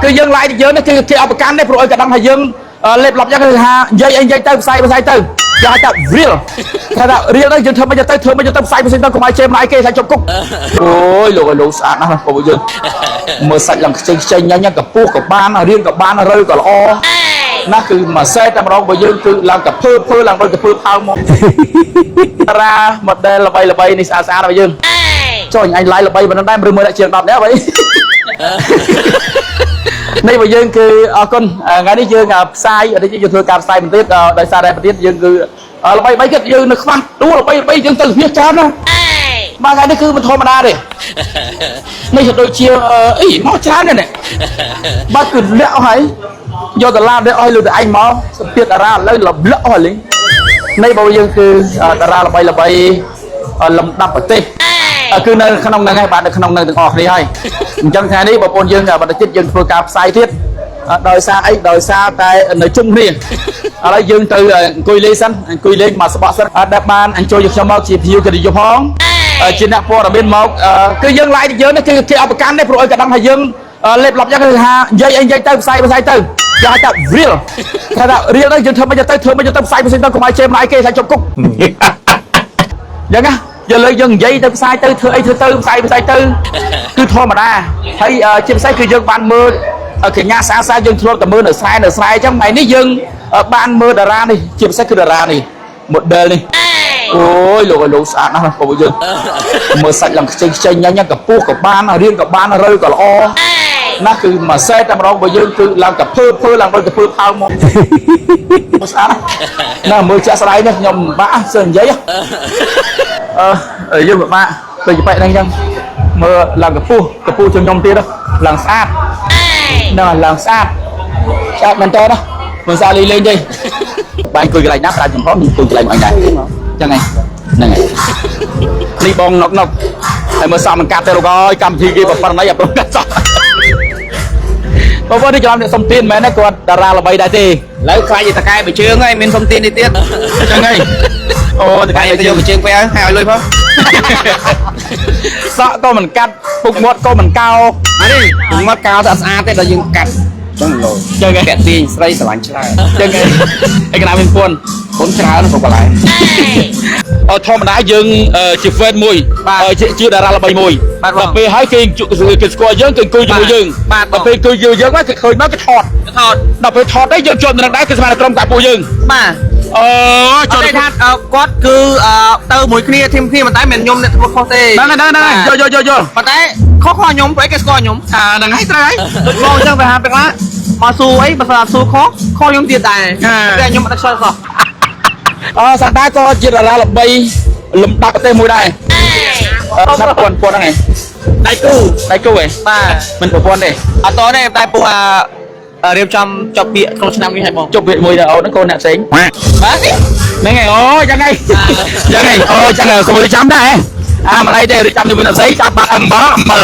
គឺយើង live យើងនេះគឺគេអត់ប្រកាន់ទេព្រោះឲ្យក៏ដឹងថាយើងលេបឡប់យ៉ាងគឺថានិយាយអីនិយាយទៅផ្សាយផ្សាយទៅគេហៅថា real គេថា real ទៅយើងធ្វើមិនទៅធ្វើមិនទៅផ្សាយផ្សាយទៅកុំឲ្យជេរម្ដាយគេថាជប់គុកអូយលោកឲ្យលោកស្អាតណាស់បងប្អូនយើងមើលសាច់ឡើងខ្ចីខ្ចីញ៉ាំញ៉ាំកពុះក៏បានរៀងក៏បានរើក៏ល្អណាស់គឺមួយសេតតែម្ដងបើយើងគឺឡើងកាភើភើឡើងដូចកាភើផើមកតារា model ល្បីល្បីនេះស្អាតស្អាតរបស់យើងចុះអញឡាយល្បីប៉ុណ្ណឹងដែរមើលមើលដាក់ជាង10នាក់អ្វី នេះបើយើងគឺអរគុណថ្ងៃនេះយើងផ្សាយនេះយើងធ្វើការផ្សាយបន្តិចដោយសារតែបន្តិចយើងគឺល្បីល្បីគិតយើងនៅខ្វះទូល្បីល្បីយើងទៅវិភាគច្រើនណាបាទថ្ងៃនេះគឺមិនធម្មតាទេនេះក៏ដូចជាអីមកច្រើនណាស់នេះបាទគឺលាក់អស់ហើយយកដុល្លារនេះអស់លុយតែឯងមកសម្ពាធតារាឥឡូវលំលាក់អស់ហើយនេះបើយើងគឺតារាល្បីល្បីលំដាប់ប្រទេសគឺនៅក្នុងហ្នឹងហើយបាទនៅក្នុងហ្នឹងទាំងអស់គ្នាហើយអញ្ចឹងថ្ងៃនេះបងប្អូនយើងបន្តទៀតយើងធ្វើការផ្សាយទៀតដោយសារអីដោយសារតែនៅជុំគ្នាឥឡូវយើងទៅអង្គុយលេងសិនអង្គុយលេងមកស្បកសិនដែលបានអញ្ជើញខ្ញុំមកជាភ្ញៀវកិត្តិយសផងជាអ្នកព័ត៌មានមកគឺយើង live យើងនេះគឺគេអត់ប្រកាន់ទេព្រោះឲ្យក៏ដឹងថាយើងលេបឡប់យ៉ាងគឺថានិយាយអីនិយាយទៅផ្សាយផ្សាយទៅគេហៅថា real គេថា real ទៅយើងធ្វើមិនទៅធ្វើមិនទៅផ្សាយផ្សាយទៅកុំឲ្យជេរម្ដាយគេថាជប់គុកយ៉ាងណាយើងលើកយើងនិយាយទៅផ្សាយទៅធ្វើអីធ្វើទៅផ្សាយផ្សាយទៅគឺធម្មតាហើយជាពិសេសគឺយើងបានមើលកញ្ញាស្អាតស្អាតយើងធ្លាប់តែមើលនៅស្រែនៅស្រែអញ្ចឹងថ្ងៃនេះយើងបានមើលតារានេះជាពិសេសគឺតារានេះ model នេះអូយលោកឲ្យលោកស្អាតណាស់បងប្អូនយើងមើលសាច់ឡើងខ្ចីខ្ចីញ៉ាំញ៉ាំកពុះក៏បានរៀងក៏បានរើក៏ល្អណាស់គឺមួយសេតតែម្ដងបើយើងគឺឡើងកាភើភើឡើងដូចកាភើផើមកស្អាតណាស់មើលជាក់ស្ដែងនេះខ្ញុំពិបាកសើនិយាយអឺយើងពិបាកដូចបែកហ្នឹងអញ្ចឹងមើលឡើងកពុះកពុះជាងខ្ញុំទៀតឡើងស្អាតណាឡើងស្អាតស្អាតមែនតើណាមិនស្អាតលេងលេងទេបាញ់អង្គុយកន្លែងណាប្រាច់ចំហអង្គុយកន្លែងអញដែរចឹងហ្នឹងហើយនេះបងណុកណុកហើយមើលសំមិនកាត់ទេលោកអើយកម្មវិធីគេប៉ុណ្ណេះអត់ព្រមកាត់សោះបងប្អូននេះច្រឡំអ្នកសុំទានមែនទេគាត់តារាល្បីដែរទេ ឥឡូវខ្លាចតកែមួយជើងហើយមានសុំទាននេះទៀត ចឹងហើយអូតកែ តែយកមួយជើងពេលហើយឲ្យលុយផង សក់ក៏មិនកាត់ពុកមាត់ក៏មិនកោ អានេះមាត់កោទៅអត់ស្អាតទេដល់យើងកាត់ចឹងលោ ចឹងហើយ តាក់ទាញស្រីស្រឡាញ់ច្រើន ចឹងហើយឯកណាមានពួន កូនច្រើនគ្រប់កន្លែង អធម្មតាយើងជា fan មួយជាតារាល្បីមួយដល់ពេលហើយគេគេស្គាល់យើងគេអង្គុយជាមួយយើងដល់ពេលអង្គុយយើងយើងគេឃើញមកគេថត ថត ដល់ពេលថតទៅយើងជាប់នឹងដែរគេស្មានក្រុមកាពួកយើង បាទ អូ ច ចូល ង់ថាគាត់គឺទៅមួយគ្នាធីមគ្នាប៉ុន្តែមិនខ្ញុំអ្នកធ្វើខុសទេ ហ្នឹងហ្នឹងហ្នឹងយកយកយកយក ប៉ុន្តែខុសខុសខ្ញុំព្រោះគេស្គាល់ខ្ញុំ អាហ្នឹងហើយត្រូវហើយ ដូចបងអញ្ចឹងទៅហាពេលខ្លះមកស៊ូអីបើស្ស៊ូខុសខុសខ្ញុំទៀតដែរតែខ្ញុំអត់ខ្យល់សោះ អសន្តាក៏ជាតារាល្បីលំដាប់ប្រទេសមួយដែរអឺស្រាប់ពាន់ពាន់ហ្នឹងឯង ដៃគូ ដៃគូឯង បាទ មិនប្រព័ន្ធទេ អត់តទេតែពួកអារៀបចំចប់ពាក្យក្នុងឆ្នាំនេះហើយបង ជប់វាមួយដល់អូនហ្នឹងកូនអ្នកផ្សេង បាទ ហ្នឹងហើយអូយ៉ាងហ្នឹងយ៉ាងហ្នឹងអូចឹងកុំរៀបចំដែរអាមិនអីទេរៀបចំជាមួយអ្នកផ្សេងចាប់បាត់អំបិលអំបិល